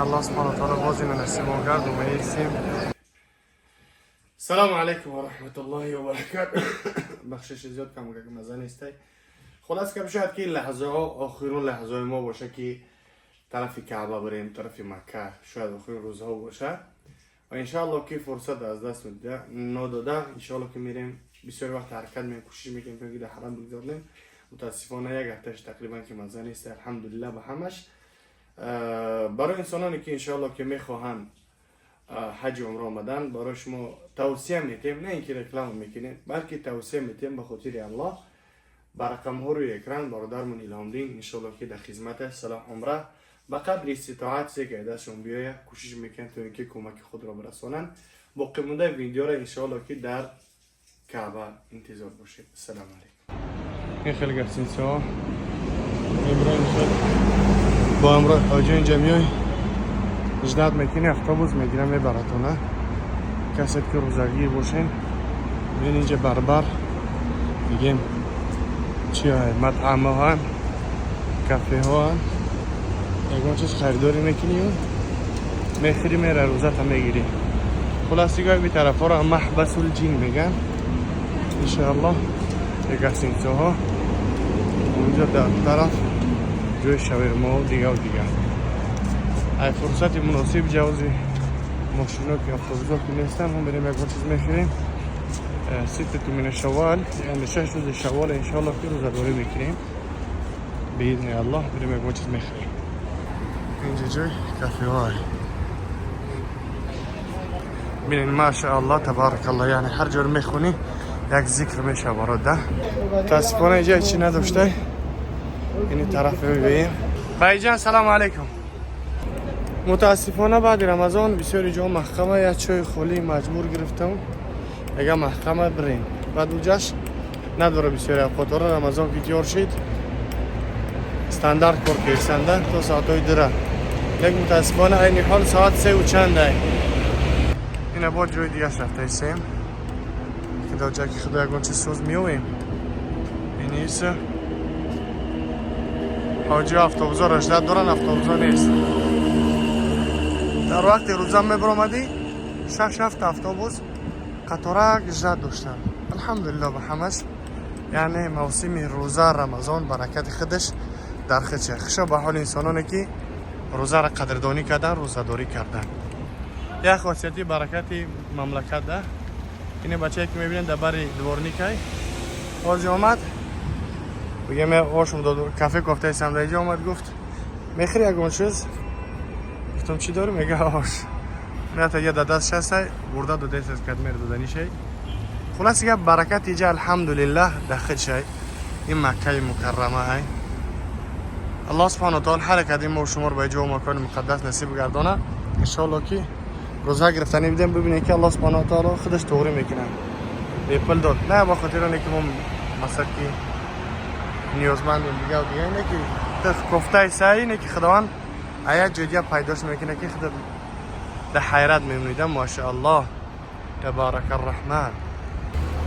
Аллоҳ субҳану таъала боз ина насибон кард, умедистем. Салому алайкум ва раҳматуллоҳи ва баракатуҳ. Бахшиши зиёд, кам как маза нестай. Хулас ки шояд ки лаҳзаҳо охирун лаҳзаҳои мо боша, ки тарафи Каъба бирем, тарафи Макка, шояд охирин рӯзҳо боша ва иншоалло ки фурсат аз даст надода, иншоалло ки мерем. Бисёр вақт ҳаракат мекунем, кӯшиш мекунем, ки дар ҳарам бигзаронем. Мутаассифона, як ҳафташ тақрибан ки маза нест. Алҳамдулиллаҳ ба ҳамаш. Барои инсононе ки иншоалло ки мехоҳанд ҳаҷи умра омадан, барои шумо тавсия метем, на ин ки реклама мекунем, балки тавсия метем ба хотири Аллоҳ. Ба рақамҳо рӯи экран бародармон Илҳомдин иншоалло ки дар хизмат аст. Салоҳ умра ба қадри иститоат се ки дастшон биёяд, кӯшиш мекунанд, то ин ки кӯмаки худро бирасонанд. Боқимондаи видеоро иншоалло ки дар Каъба интизор бошед. Ассалому алайкум. Ин хеле гостиницаҳо иброҳим шуд, бо ҳамроҳи ҳоҷа инҷа меой, ждать мекунӣ, автобус мегира, мебаратона. Касе ки рӯзагир бошен, бин, инҷа барбар мегем чи, матъамҳоан, кафеҳоан, ягон чиз харидорӣ мекунию мехӯри, мера, рӯзата мегирӣ. Хулас, дигар би тарафҳоро Маҳбасул Ҷин меган. Иншоаллоҳ, гостиницаҳо онҷо дар тараф, ҷои шавермо, дигаву дигар. Ай фурсати муносиб ҷавози мошино ки автобусо ки нестан, мо берем, ягон чиз мехӯрем. ستة من شوال, яъне 6 рӯзи шаввол, иншоалло ки рӯзадорӣ мекунем биизни Аллоҳ. Берем, ягон чиз мехӯрем. Инҷа ҷой кафеҳо. Бинед, машааллоҳ, табаракаллоҳ, яъне ҳар ҷор мехонӣ, як зикр мешава барода. Мутаассифона, инҷа чӣ надоштай. Ини тараф мебинем. Байҷан, салому алайкум. Мутаассифона, баъди Рамазон бисёри ҷо маҳкама. Як чойи холӣ маҷбур гирифтам, яга маҳкама бирем. Баъд уҷаш надора бисёри авқотҳоро. Рамазон ки тиёр шид, стандарт кор кесанда то соатҳои 2-ра. Як мутаассифона, айни ҳол соат сеу чандай. Ина бо ҷои дигаш рафтаисем. Худо ҷа ки худо ягон чиз соз меёвем. Иниса ҳоҷи автобусо ждать доран, автобусо нест. Дар вақти рӯза мебаромадӣ, шаш ҳафт автобус қаторак ждать доштан. Алҳамдулилло ба ҳамаш. Яъне мавсими рӯза, Рамазон баракати худаш дар худша. Хушо ба ҳоли инсононе ки рӯзаро қадрдонӣ кардан, рӯзадорӣ кардан. Як хосияти баракати мамлакат да ине. Бачае ки мебинед, дар бари дворникай ҳози омад, бигем, ошум дод, кафе кофтаисам, дар иҷо омад, гуфт: «Мехӯри ягон чиз?» Гуфтам: «Чӣ дорӣ?» Мега: «Ош». Ята да даст шастай бурда додесас, кадмер доданишай. Хуласи гап, баракати иҷа, алҳамдулиллаҳ, дахил шай. Ин Маккаи Мукаррама ҳай. Аллоҳ субҳану таала ҳар як мо шуморо ба ҷо макони муқаддас насиб гардона. Иншоалло ки рӯза гирифтанӣ бидем, бибинем ки Аллоҳ субҳану таала худаш тоғрӣ мекунад. Бепул дод, на ба хотири оне ки мо масал ки ниёзмандем, дигар дигар, ине ки кофтаи сай, ине ки Худованд а як ҷой дига пайдош мекунад, ки худат дар ҳайрат мемонида. Машааллоҳ, табарака арраҳман.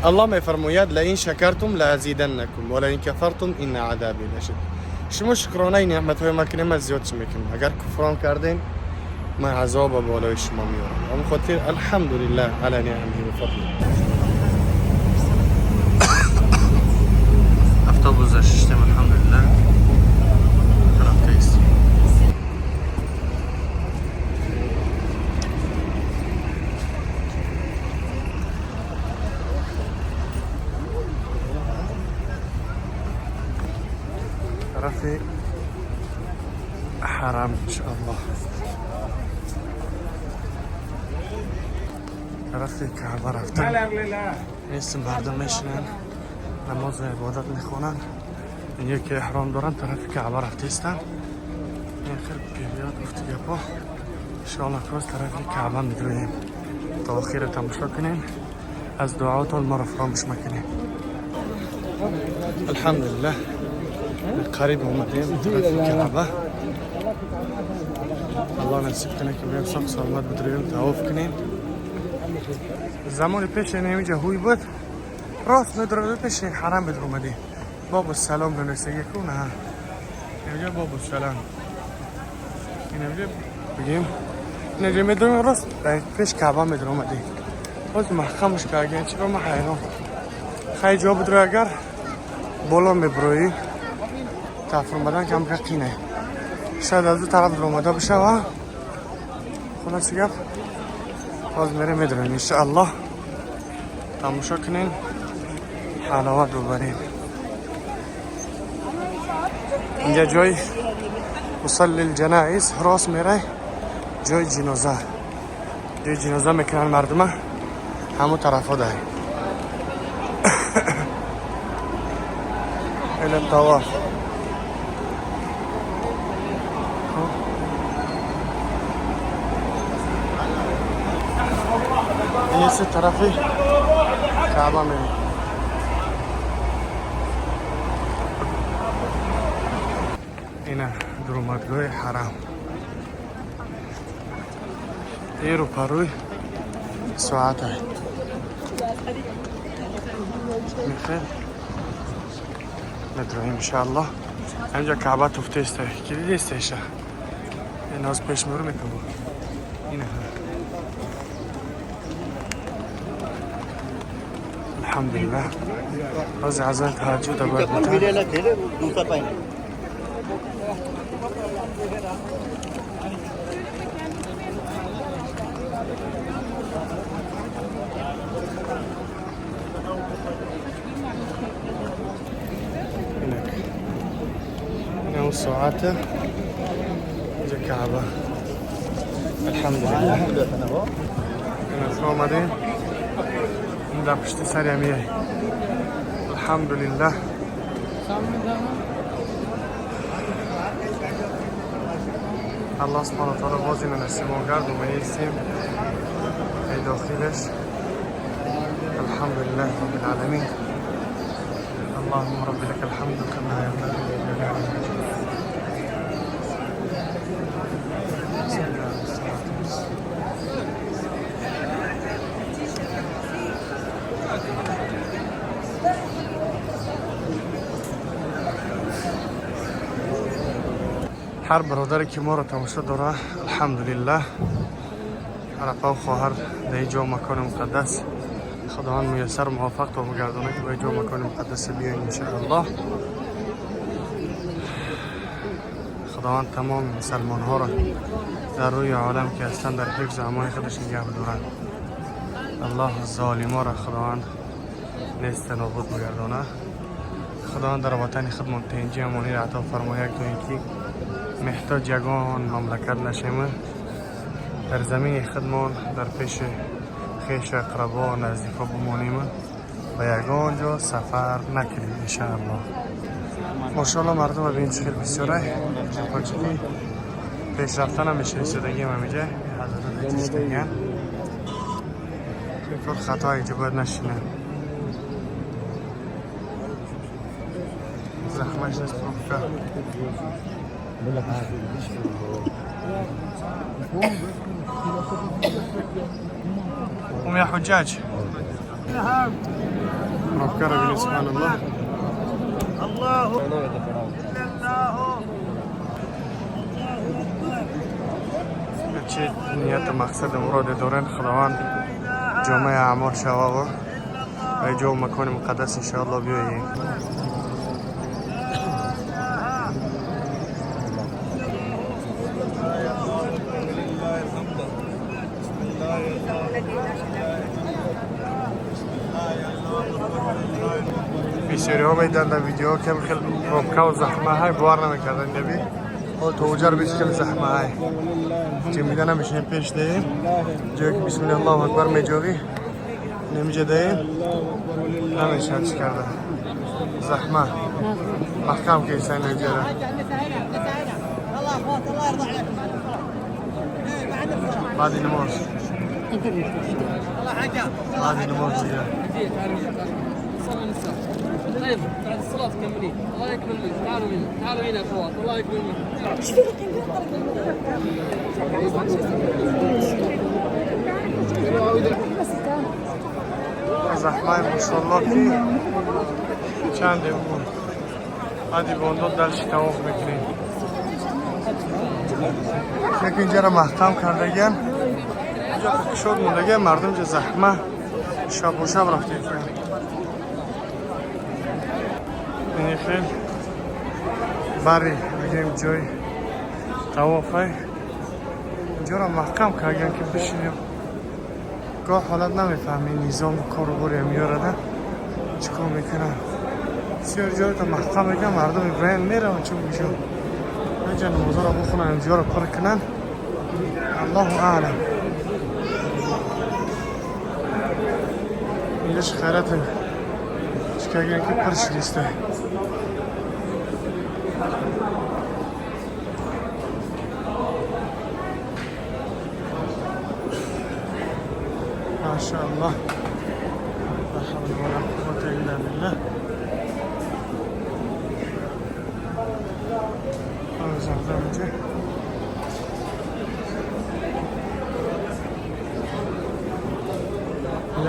Аллоҳ мефармояд: لئن شكرتم لأزيدنكم ولئن كفرتم إن عذابي لشديد. Шумо шукронаи неъматҳои ма кунем, ман зиёд чӣ мекунам, агар куфрон кардем, ман азоба болои шумо меорам. Ама хотир, алҳамдулиллаҳ ала ниъамиҳи ва фадлиҳ. Автобус шиштем, алҳамдулиллаҳ, рафтаистем тарафи ҳарам, иншоаллоҳ, тарафи Каъба рафтам. Нестим, мардум мешинанд, намозу ибодат мехонанд. Инҷо ки эҳром доранд, тарафи Каъба рафтаистанд. Ин хел пиёд гуфти гапо. Иншоаллоҳ, боз тарафи Каъба медроем. То охира тамошо кунем, аз дуоотон моро фаромӯш макунем. Алҳамдулиллаҳ, қариб омадем тарафи Каъба. Аллоҳ насиб кунад, ки биём, соқ саломат бидроем, тавоф кунем. Замони пеш инҷа ҳуй буд, рост медрода, пеши ҳарам бидромадӣ. Бобу Салом донистагӣ ку? На, инҷа Бобу Салом, инҷа. بگیم اینجا میدونم راست پیش کعبه میدونم اومدی باز محکمش کردن چرا من حیران خیلی جا بود رو اگر بالا میبروی تفر اومدن کم قینه شاید از دو طرف در اومده بشه و خلاص گپ باز میره میدونیم انشاءالله تماشا کنین حلاوت ببرین. اینجا جای مصلی الجنائز راست میره جای جنازه جای جنازه میکنن مردمه همون طرف ها ده الى الطواف. این سه طرفی کعبه میره. اینه درآمدگاه حرم ایرو پروی ساعت های میخیر ندرویم انشاءالله. اینجا کعبه توفته است که دیده است ایشه این از پیش مرو میکنم اینه. الحمدلله باز عزان تهجد باید بتن. هناك ساعته اینجا کعبه. الحمدلله این آمدیم این در پشت سر همیه. الحمدلله الله سبحانه و تعالی باز اینو نصیب ما کرد و میایستیم ای داخلش. الحمدلله رب العالمین. اللهم رب لك الحمد كما ينبغي لجلال وجهك. هر برادری که ما رو تماشا داره الحمدلله عرفه و خواهر در اینجا مکان مقدس خداوند میسر موفق تا بگردانه که به اینجا مکان مقدس بیاین انشاءالله. خداوند تمام مسلمان ها را در روی عالم که هستند در حفظ امان خودش نگه بدارند. الله ظالما را خداوند نیست نابود بگردانه. خداوند در وطن خودمان تنجی امانی را عطا فرماید تا اینکه محتاج یگان مملکت نشیم، در زمین خودمان در پیش خویش اقربا و نزدیکا بمانیم و یگان جا سفر نکنیم انشاءالله. ماشاءالله مردم ببین چه خیلی بسیاره پاچیدی پیش رفتن هم میشه ایستادگی هم اینجا حضرت ایستادگی کار خطا اینجا باید نشینه زحمش نیست پروفکر. قوم يا حجاج ربك سبحان الله. الله چه نیت مقصد مراد دارن خداوند جامعه اعمال شواب و جا مکان مقدس انشاءالله بیاییم. بسیاری ها میدن در ویدیو که خیلی پروبکا و زحمه های باور نمیکردن نبی تو اوجر بیس خیلی زحمه های که میدن همیشه پیش دهیم جایی که بسم الله الله اکبر میجوی نمیجه دهیم نمیشه چی کرده زحمه محکم که ایسان نجاره. بعد نماز بعد نماز دیگه. طيب بعد الصلاة تكملين. الله يقبل منك. تعالوا هنا تعالوا هنا يا اخوات الله يقبل منك. زحمه ماشاءالله که چند بود بعدی بانداد درش تواف میکنیم. Яки инҷаро маҳкам кардагиан, инҷа кушод мондагиан, мардум инҷа заҳма шабу шаб рафтем. Ин хел бари бигем ҷой тавофай инҷоро маҳкам кардагиан ки бишинем. Гоҳ ҳолат намефаҳми низому кору бори меёрада чӣ кор мекунанд. Бисёр ҷойто маҳкам мекунанд, мардум иброҳим мераванд, чун инҷо инҷа намозаро бихонанд, инҷоро пур кунанд. Аллоҳу аълам. Инҷаш хайрат чӣ кардагиан ки пур шудиста. Машааллоҳ. Ла ҳавла ва ла қуввата илла биллаҳ. Замзам инҷа.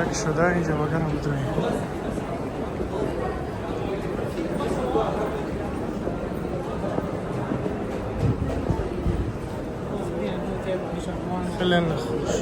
Як шуда инҷа вагарам бидроем. Хеле хуш.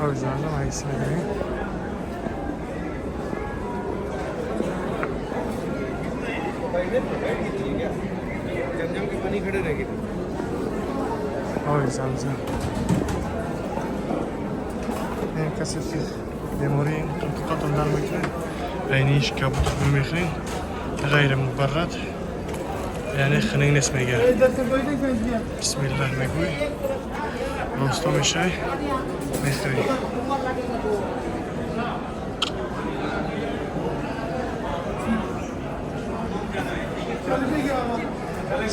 Об замзам ҳайси медорем. Оби замзам. Ин касе ки бемории интиқотон дар мекунад, айниш кабутро мехӯред, ғайри мубаррад, яъне хунук нест мега. Бисмиллаҳ мегӯй, росто мешавӣ, мехӯрӣ.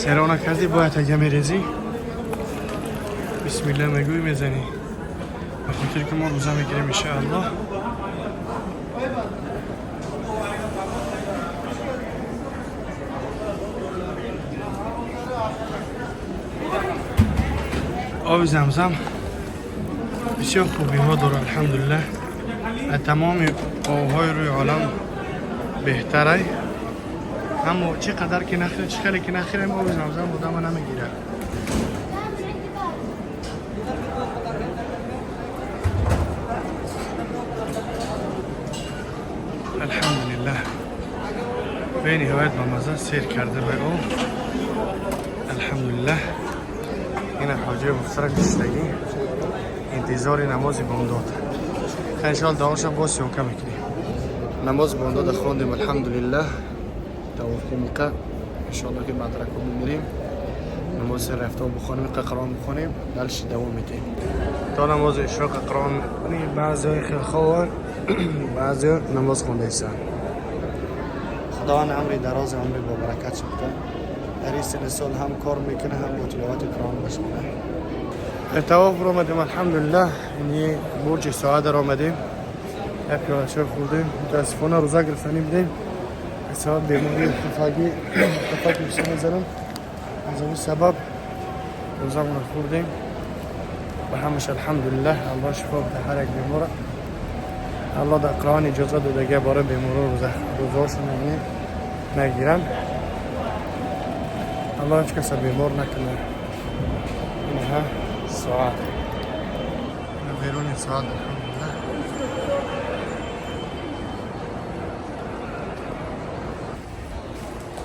Серона кардӣ, бояд ага мерезӣ, бисмиллаҳ мегӯй, мезанӣ. Ба хотире ки мо рӯза мегирем иншааллоҳ. Оби замзам бисёр хубиҳо дорад, алҳамдулиллаҳ. Аз тамоми обҳои рӯи олам беҳтарай. Аммо чӣ қадар ки нахӯрем, чӣ хеле ки нахӯрем, оби замзам одама намегирад. Алҳамдулиллаҳ. Бениҳоят ба мазза сер карда ба об. Алҳамдулиллаҳ. Ина ҳоҷаи мухтарак нишастагӣ интизори намози бомдод. Иншоаллоҳ давомша боз съёмка мекунем. Намози бомдода хондем, алҳамдулиллаҳ. Тавофи миқа иншоаллоҳ ки мадрако мемирем. Намози сари рафтон бихонем, миқа Қуръон бихонем, дальше давом медиҳем. То намози ишроқ Қуръон мехонем, баъзеҳои хелхованд, баъзеҳо намоз хондаистанд. Худованд амри дароз, амри бо баракат шуда. Дар ин синни сол ҳам кор мекунад, ҳам бо тиловати Қуръон машғула. Тавоф омадем, алҳамдулиллаҳ. Ини бурҷи соат дар омадем. Як пиёла чой хӯрдем. Мутаассифона рӯза гирифтанӣ будем. Сабаб бемории хафагӣ, хафаки бисёр мезанам. Аз ҳамин сабаб рӯзамонро хӯрдем. Ба ҳамаш алҳамдулиллаҳ. Аллоҳ шифо буда ҳар як бемора. Аллоҳ дар Қуръон иҷоза додагия барои беморо рӯзаҳошон нагиранд. Аллоҳ ҳеҷ каса бемор накунад. Инаҳа соат. Беруни соат, алҳамдулиллаҳ.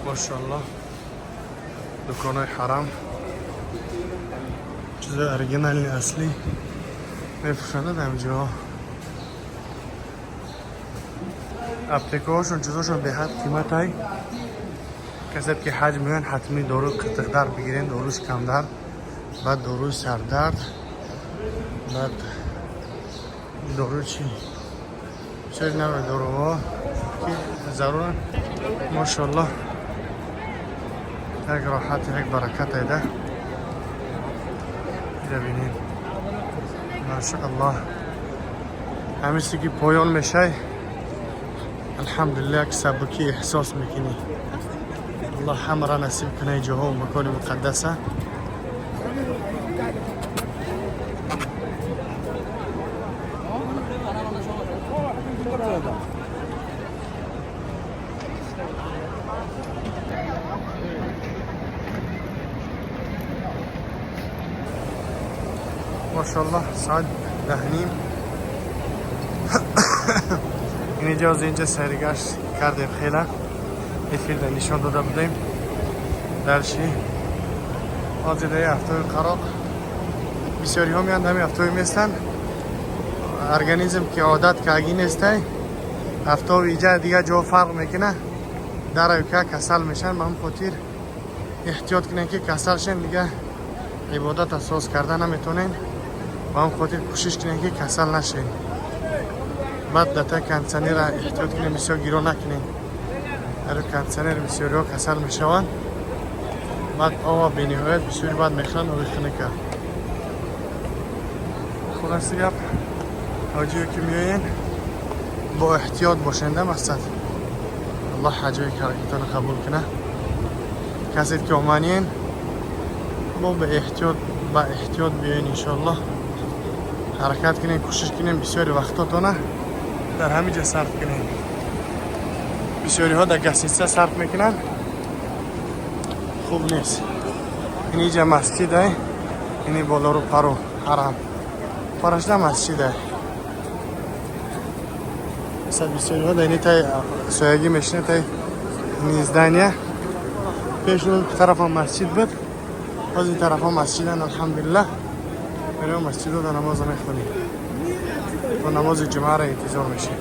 Машааллоҳ. Дуконҳои ҳарам. Чизои оригинальный аслӣ мефурӯшанд дар ҷоҳо. Аптекаҳошон чизошон беҳад қиматай. Касе ки ҳаҷ меоянд, ҳатмӣ дору қитиқдард бигирен, доруи шикамдард, баъд доруи сардард, баъд доруи чӣ, бисёри навъи доруҳо ки заруранд. Машоаллоҳ. Як роҳат, як баракат айда. Бибинем. Машааллоҳ. Ҳамиси ки поён мешай, алҳамдулиллаҳ, як сабукӣ эҳсос мекунӣ. Аллоҳ ҳамаро насиб кунад ҷоҳо макони муқаддаса. Машаллоҳ, соат 10:30. Инҷа аз инҷа сайргашт кардем, хела эфирда нишон дода будем. Дарши ҳозир дар ҳафтаи қароқ бисёриҳо меянд, ҳамин ҳафтаи местанд. Организм ки одат карги нестай, ҳафтаи иҷа дигар ҷо фарқ мекуна, дараюка касал мешан. Ба ҳамин хотир эҳтиёт кунем, ки касал шен, дига ибодат асос карда наметонен. Ба ҳамин хотир кӯшиш кунем, ки касал нашен. Баъд дата кондиционера эҳтиёт кунем, бисёр гиро накунем. Дар кондиционер бисёриҳо касал мешаванд. Баъд ова бениҳоят бисёри баъд мехӯранд оби хунука. Хулоси гап, ҳоҷие ки меоен, бо эҳтиёт бошенда. Мақсад, Аллоҳ ҳаҷои карагитона қабул куна. Касед ки оманиен, бо ба эҳтиёт биёен, иншоаллоҳ. Ҳаракат кунем, кӯшиш кунем, бисёри вақтотона дар ҳамин ҷо сарф кунем. Бисёриҳо дар гостиница сарф мекунанд, хуб нест. Ин иҷа масҷидай, ини болору пару ҳарам парашда масҷидай. Масалан, бисёриҳо дар ини тай соягӣ мешинад, тай ини здания. Пеш он тарафа масҷид буд, боз ин тарафа масҷиданд. Алҳамдулиллаҳ, мерем масҷидо, дар намоза мехонем, то намози ҷумъаро интизор мешем.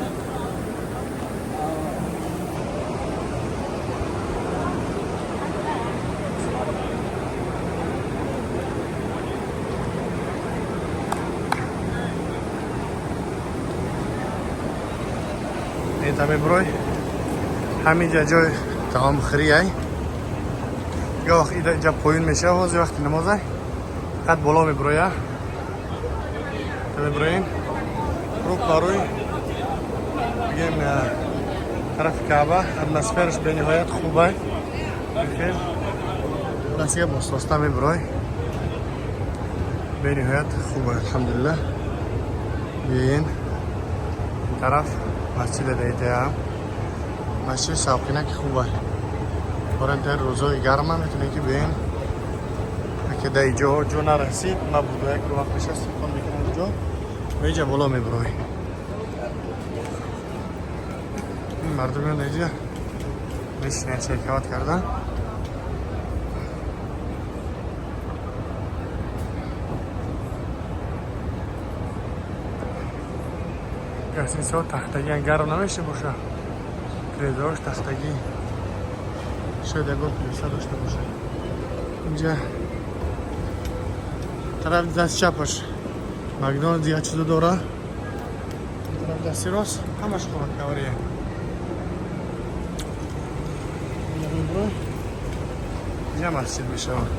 Меброй ҳаминҷа ҷой таомхӯрӣ ай. Гоҳ иҷа поён мешава, ҳозир вақти намозай, фақат боло меброя. Меброем рӯ ба рӯй, бигем, тарафи Каъба. Атмосфераш бениҳоят хубай. Хел дастига бостоста меброй, бениҳоят хубай, алҳамдулиллаҳ. Биёен ин тараф, масҷида даитаям, масҷиди савқина ки хубай. Орен рӯзои гарма метавонед ки биёен. Ки дар ҷо ҷо нарасид, мабудо як вақт нишаст хон мекунам ҷо ва иҷа боло мебурой. Ин мардум меоянд, иҷа мешинанд, чайкават кардан. Гостиницаҳо тахтагиан, гарм намеша боша. Коридорш тахтагӣ, шояд ягон плюса дошта бошад. Инҷа тараф даст чапаш Макдоналдс, як чизо дора. Тараф дасти рост ҳамаш хӯрокавария. Инҷа масҷид мешавад.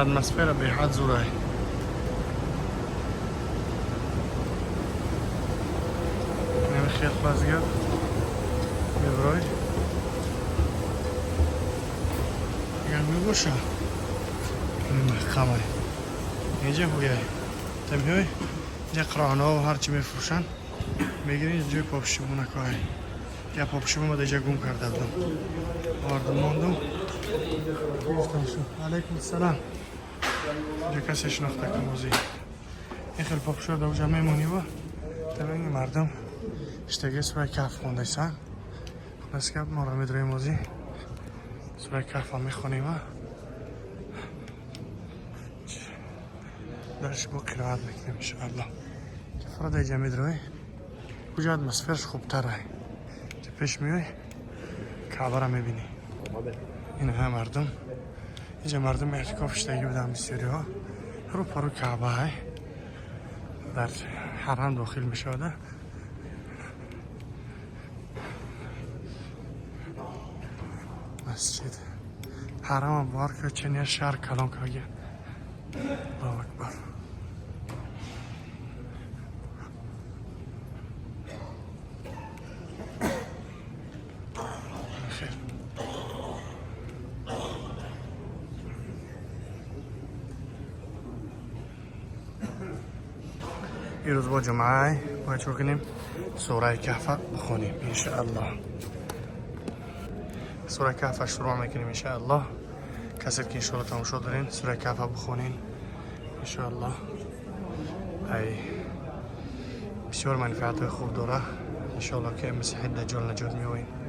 Атмосфера беҳад зурай. Хел базгар меброй. Агар мебоша, маҳкамай. Инҷа ҳуяй тамиҳой, инҷа қироҳонаҳо ҳарчи мефурӯшанд, мегирин. Ҷои попшибунакҳой. Я попшибума дар инҷа гум карда будам, овардам, мондум, гирифтам. Алайкум салам. Инҷа касе шинохта камозӣ ин хел попшиба дар уҷа мемонива. Тамини мардум иштаги сураи Каҳф хондайсан. Хулас гап, моро медроем, озӣ сураи Каҳфа мехонем, дарш бо қироат мекунем, иншоаллоҳ. Фарада иҷа медрои, куҷа атмосфераш хубтарай. Ҷа пеш меои, Каъбара мебинӣ. Ин ҳа мардум, инҷа мардум эътикоф иштагӣ буданд бисёриҳо. Рӯ пару Каъбаай, дар ҳарам дохил мешавада. Масҷид ҳарама бовар кар, чен шаҳр калон карген. Аллоҳу акбар. Хел. Ирӯз бо ҷумъа бояд чӣ кунем? Сураи Каҳфа бихонем, иншааллоҳ. Сураи Каҳфа шурӯъ мекунем, иншааллоҳ. Касе ки иншоалло тамошо дорен, сураи Каҳфа бихонен, иншоаллоҳ. Ай бисёр манфиатҳои хуб дора, иншоалло, ки Масиҳи Даҷҷол наҷот меоем.